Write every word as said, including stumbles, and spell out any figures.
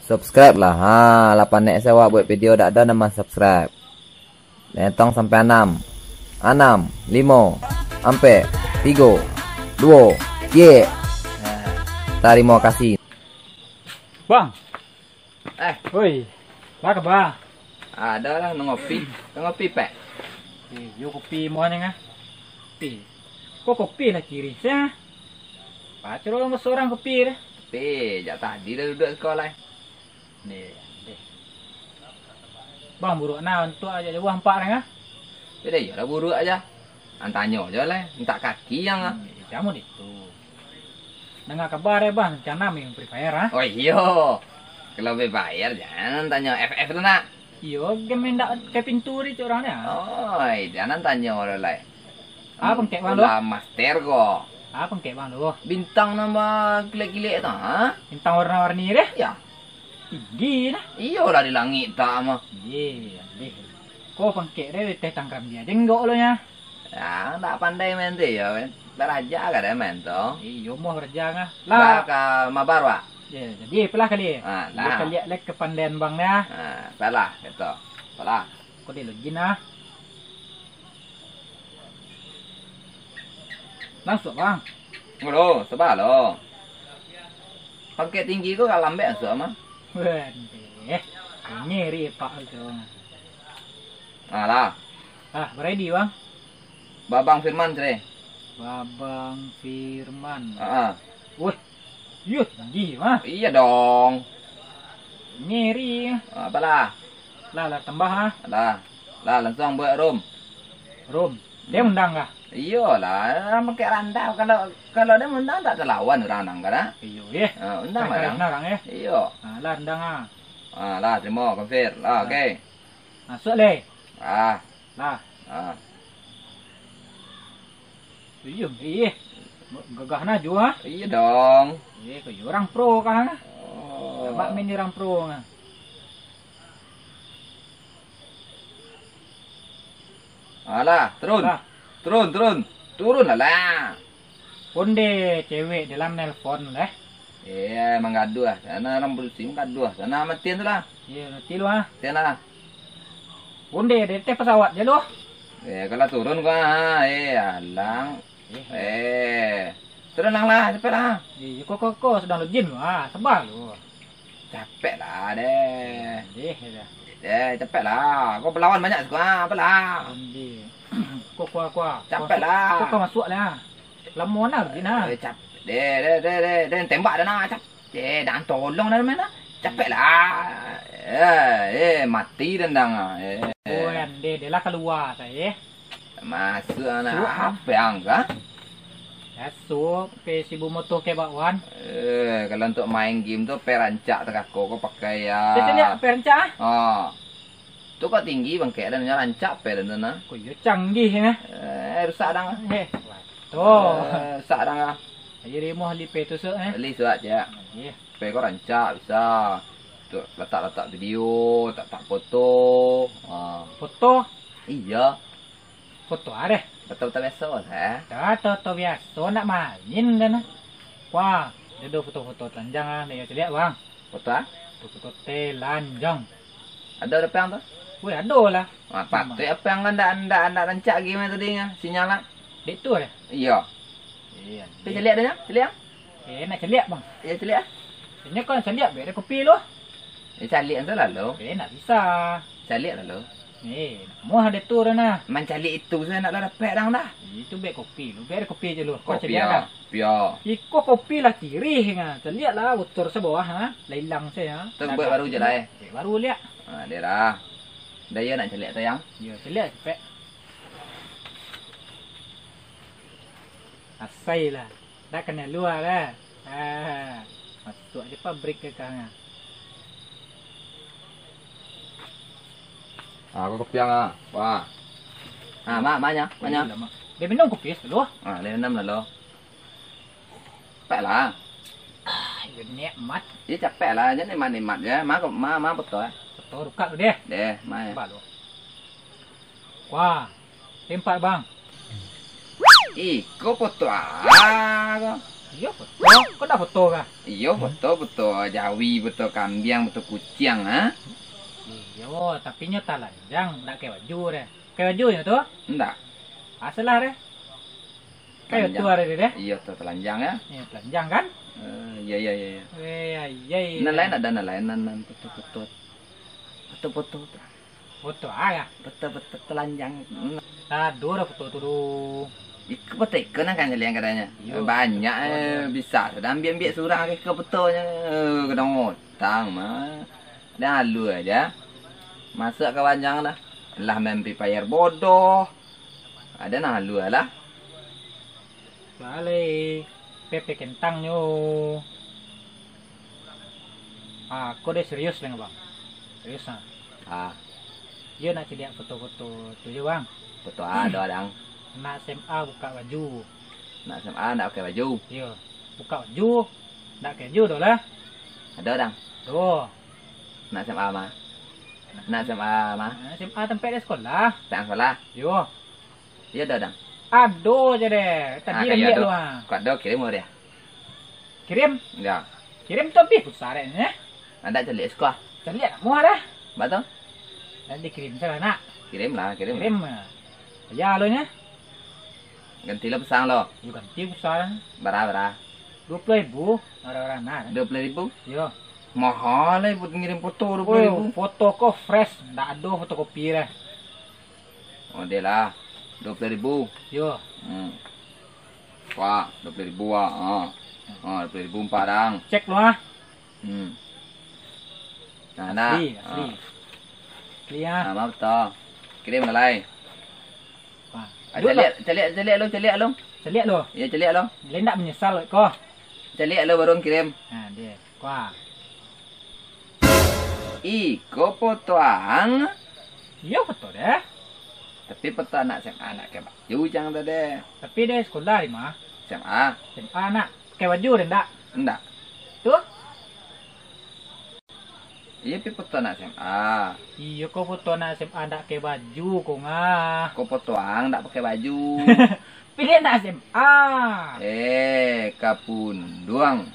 Subscribe lah. Ha, lah panek se awak buek video dak ado nan ma-subscribe. Etong sampai anam. Anam, limo, ampek, tigo, duo, ciek. Tarimo kasih. Bang. Eh. Oi. Apo kaba? Ado lah, nak ngopi. Nak ngopi, Pek? Eh, yo kopi mo ni ngah. Pi. Ko kopi lah kiri se. Pacul urang basorang kopi deh. Pi, jak tadi lah duduak siko lai. Deh, deh. Bang, buruak na untuak ajak jauah ampak deh ngah. Pi deh, iyolah buruak aja. An tanyo jo lai, mintak kaki yang ah. Hmm, jamu itu. Danga kaba deh, Bang, rencana main Free Fire, ah? Oh iyo. Kalau Free Fire, jan tanyo F F tu nak. Iyo, game nan dak ka pintu di cik urang ni, ah. Oi, jan tanyo lo lai. Apo pangkek Bang tu? Lah master ko. Apo pangkek Bang tu? Bintang nambah kilek-kilek tu, ha? Bintang warna-warni deh? Ya. Tinggi nah. Iyolah di langik tak mah. Ye, deh. Ko pangkek deh, teh tangkram dia jenggok lo nya. Ya, ndak pandai main tu yo, kan. Baraja ka deh main tu. Iyo, mau baraja ngah. Lah. Lah ka mabar, Wak? Ya, jadi apalah kali. Ah, lah. Kaliak lek kepandaian Bang dah. Ah, salah, gitu. Salah. Ko di login ah. Langsung, Bang. Lo, sabar lo. Pangkek tinggi ko ka lambek masuk mah. Weh, ngeri pak tu. Alah. Ah, baredi, Bang. Babang Firman, Sre. Babang Firman. Heeh. Weh, yo tinggi mah. Iya dong. Ngeri. Apalah? Lah, lah tambah ah. Lah. Lah, langsung buek room. Room. Dia undang kah? Iyolah, orang pakai randau. Kalau, kalau dia undang tak terlawan orang nang kan, ah? Iyo, ye. Ha, undang lah, orang. Iyo. Ha, lah, undang ah. Ha, lah, terima, konfir. Lah, oke. Masuk leh. Ah. Lah. Ah. Iyo, eh. Gagah nah juo ah. Iya dong. Eh, kau orang pro kah? Oh. Abak main orang pro kah? Alah, turun. Lah. Turun, turun. Turun lah lah. Onde cewek dalam nelpon leh. Eh, manggaduah. Sana orang produksi manggaduah. Sana matiin tu lah. Iya, mati lu ah. Matiin lah. Onde di ateh pesawat je lu. Eh, kalau turun kau ah, eh, alang. Eh. Eh. Turun lang lah, capek lah. Eh, kau, kau, kau sedang login lu ah, sabar lu. Capek lah deh. Eh, dah. Eh, capek lah. Kau pelawan banyak siko ah, apalah. Onde. Kau kuah, kuah. Capek lah. Kau, kau masuk lah. Lamo nah, login nah. Eh, cap-, deh, deh, deh, deh, deh, tembak dah nah, cap-, eh, dah tolong dah main lah. Capek lah. Eh, eh, mati dendang ah. Eh. Oh, deh, deh lah kalua sayo. Masuk anak. Masuk. Apa yang kah? Masuk, pe sibu motor ke bakwan. Eh, kalau untuk main game tu, pe rancak takako ko pakai ya. Cek lihat, pe rancak ah? Ah. Tu kok tinggi bangkek dan rancak pe dan tu nah. Ko yo canggih nah. Eh, rusak dang. Eh, tu. Eh, rusak dang ah. Ayo rimoh li pe tu suak eh. Li suak cak. Iya. Pe ko rancak bisa. Tu latak-latak video, tak tak foto. Ah. Foto? Iya. Foto a deh. Foto-foto biaso se. Foto-foto biaso, nak main den. Wah, ado foto-foto telanjang ah, nak caliak bang. Foto a? Foto-foto telanjang. Ado, ado pang tu? Weh, ado lah. Wah, patuik apa yang ndak, ndak, ndak rancak game tadi ngah, sinyal lah. Dek tu deh. Iyo. Iya. Tapi caliak dah, caliak. Eh, nak caliak bang. Iyo, caliak ah. Ini kau caliak bek kopi lu. Eh, caliak tu lah lo. Eh, nak bisa. Caliak lah lo. Eh, nak muah ada tu dah nah. Mancaliak itu sajo nak lah dapek dang dah. Itu bek kopi lu, bek kopi je lu. Kau caliak dah. Pia. Iko kopi lah tirih ngah. Caliak lah bocor se bawah ha. Lah ilang se ha. Tu buek baru je lah eh. Buek baru liak. Ha, dia lah. Dah iyo nak caliak tu yang. Iyo, caliak cepek. Asai lah. Dak kanai lua lah. Ah, masuak je pabrik ka kang ah. Ah, aku kopi ang ah. Wah. Ah, mak, maknya, maknya. Dia minum kopi dulu. Ah, dia minum dulu. Capek lah. Ah, iyo nikmat. Iyo capek lah, jan nikmat-nikmat je. Ma, ma, ma foto eh. Foto rukak tu deh. Deh, ma. Ba lu. Wah, tempat bang. Iko foto ah. Iyo, foto. Kau ndak foto kah? Iyo, foto, foto jawi, foto kambiang, foto kuciang, ha? Iyo, tapi nyo talanjang, ndak pakai baju deh. Pakai baju nyo tu? Ndak. Asalah deh. Kayo Talanjang. Tu hari deh. Iyo, tu talanjang, ya. Iyo, talanjang kan? Eh, iya, iya, iya, iya. Eh, iya, iya. Nan lain ada, nan lain, nan, nan foto-foto. Foto-foto tu. Foto ah, ya? Foto-foto talanjang. Hmm. Aduh, ada foto tu, duh. Iko foto iko nan kan caliak katanya. Iyo, banyak, foto eh, tu. Bisa sudah ambiak-ambiak surang ke, ke fotonyo. Eh, kadang utang mah. Dah halu aja. Masuk ka panjang dah. Lah main Free Fire bodoh. Ada nah halu lah. Balik. Pepe kentang nyo. Ah, ko deh serius deh, Bang. Serius nah. Ah. Iyo nak caliak foto-foto tu jo, Bang. Foto ado, Dang. Nak S M A buka baju. Nak S M A ndak pakai baju. Iyo. Buka baju. Ndak pakai baju doh lah. Ado, Dang. Doh. Nak S M A mah. Nak S M A mah. Nak S M A tampek di sekolah. Tampek sekolah. Iyo. Iyo ado, Dang. Ado je deh. Tadi Ah, dah kayo lihat ado. Tu ah. Kok ado kirim deh. Kirim? Yo. Kirim tu abih pulsa dek ni. Ado caliak siko ah. Caliak nak muah dah. Ba tu? Dah dikirim salah nak. Kirim lah, kirim. Kirim. Ya lo nya. Ganti lo pulsa lo. Yo ganti pulsa dah. Bara, bara? Dua puluh ribu, bara-bara nah. Dua puluh ribu? Yo. Mahal lah ibu ngirim foto dua puluh ribu. Oh, foto ko fresh, ndak ado fotokopi dah. Oh, deh lah. Dua puluh ribu. Yo. Hmm. Wah, dua puluh ribu, wah. Ha. Ha, dua puluh ribu empat dang. Cek lo ah. Hmm. Nah, nah. Asli, asli. Ha. Asli ah. Nah, maaf toh. Kirim lah lai. Wah. Ah, caliak, caliak, caliak lo, caliak lo. Caliak lo. Yo, caliak lo. Lai ndak menyesal ko. Caliak lo baru kirim. Nah, deh. Wah. Iko foto ang. Iyo foto deh. Tapi foto anak S M A nak pakai baju cang tu deh. Tapi deh sekolah di ma? S M A. S M A nak pakai baju deh ndak? Ndak. Tu? Iyo pi foto anak S M A. Iyo ko foto anak S M A ndak pakai baju ko ngah. Ko foto ang ndak pakai baju. Pilih anak S M A. Eh, kapunduang.